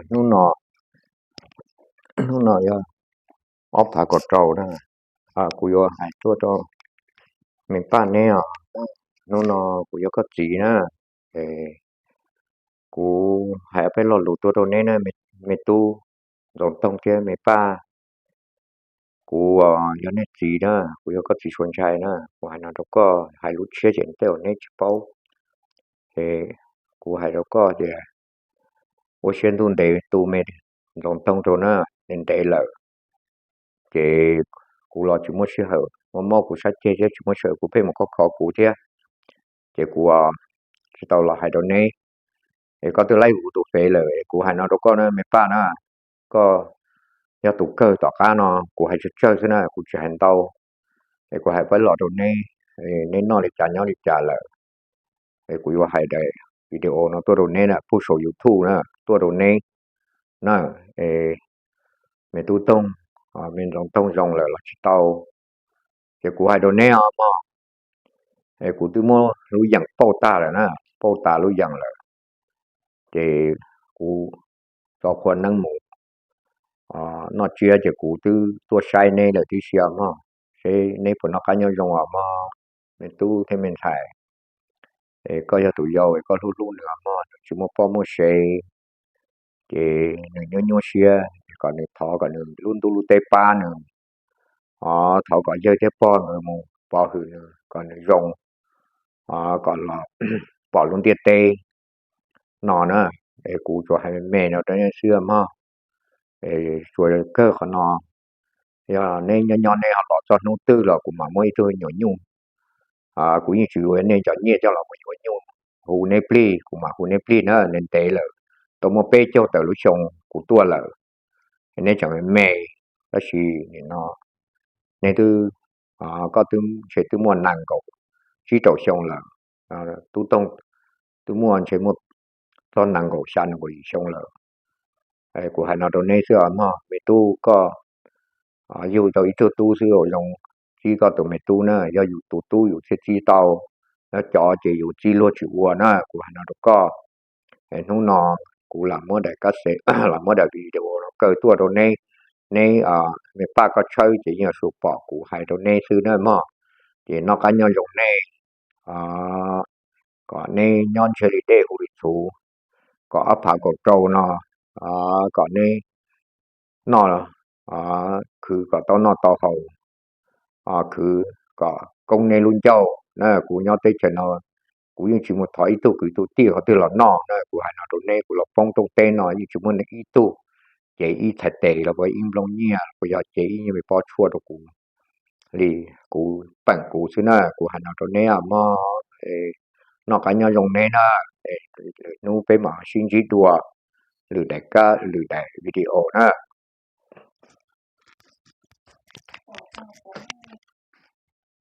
Hnub no, hnub no yog ob phav kaum rau na, kuv yuav hais tuaj rau me paj neb os. Hnub no kuv yog koj txiv na, kuv hais ob peb lo lus tuaj rau neb na, me tub Ntxoov Toog thiab me paj. Kuv yog nej txiv na, kuv yog koj txiv suav ntshai na, kuv hais no rau koj, hais lus tshiab ces tej uas neb tsis paub. Ces kuv hais rau koj tias ua siab ntuj ntev tu me Ntxoov Toog rau na, nws ntev lawm. Ces kuv los tsis muaj sij hawm, mob mob kuv sab ceg thiab tsis muaj sij hawm, kuv pheej mus khov kho kuv thiab. Ces kuv tsis tau los hais rau neb, es koj twb laib kuv tus fev lawm. Kuv hais no rau koj na me paj na, koj yog tus kawg tom qab no, kuv hais tsawg tsawg xwb na, kuv tsis hais ntau. Es kuv hais pab los rau neb, neb noj li cas nyob li cas lawm. Es kuv yuav hais daim video no tuaj rau neb na, pub saum YouTube na, tuaj rau neb na. Es me tub Toog, me Ntxoov Toog zoo lawm los tsis tau. Ces kuv hais rau neb os mog, es kuv twb muab lub yeem pauj tag lawm na, pauj tas lub yeem lawm. Ces kuv tso qhua neeb mus noj tsiab ces kuv twb tuaj saib neb lawm tib si os mog, seb neb puas noj qab nyob zoo os mog, me tub thiab me ntxhais. Es koj yog tus yau es koj hlub hlub nws os mog, nws tsis muaj poj muaj sev, ces nws nyuaj nyuaj siab, kom nws thov kom nws lub ntuj lub teb pab nws. Thov kom yawg thiab pog nkawd mus pov hwm nws kom nws zoo, kom los pom lub ntiaj teb no na. Es kuv tsuas hais me me no rau neb xwb mog. Tsuas kawg qhov no, yog neb nyob nyob neb ho los txog hnub twg los kuv mam muab ib tug nyuam nyuj, kuv yeej tsis yuav nej cov nyiaj coj los mus yuav nyuj, hu neb plig kuv mam hu neb plig na, ntev ntev lawm, tau muaj peb caug tawm lub xyoo kuv tuaj lawm. Neb tseem me me, tab sis nim no neb twb, koj twb ntshe twb muaj nees nkaum tsib rau xyoo lawm, tub Toog twb muaj ntshe muaj txog nees nkaum xya nees nkaum yim xyoo lawm. Kuv hais no rau neb xwb os mog, me tub koj yug tau ib tug tub xwb los zoo txib koj tus me tub na, yog yus tus tub yus thiaj txib tau, nyob cov ces yus txib luag tsis ua na, kuv hais no rau koj. Hnub no kuv lam muab daim kab xev, lam muab daim video no kaw tuaj rau neb, neb me paj koj tshawb ces yeej yuav tsum pom kuv hais rau neb xwb na mog. Ces noj qab nyob zoo nej, kom neb nyob ntsiag li dej huv li txhuv, kom ob phav kaum rau no kom neb noj khwv kom tau noj tau haus, khwv kom koob neb lub ncauj na. Kuv nyob teb chaws no kuv yeej tsis mus thov ib tug kwv tus tij qhov twg los noj na, kuv hais no rau neb, kuv los poob rooj teb no yeej tsis muaj neeg ib tug cev ib txhais tes los puas ib nplooj nyiaj los puas yog cev ib nyuag me pob tshuaj rau kuv li. Kuv peem kuv xwb na, kuv hais no rau neb mog, noj qab nyob zoo neb na, lwm hnub peb mam sib ntsib dua lwm daim kab lwm daim video na.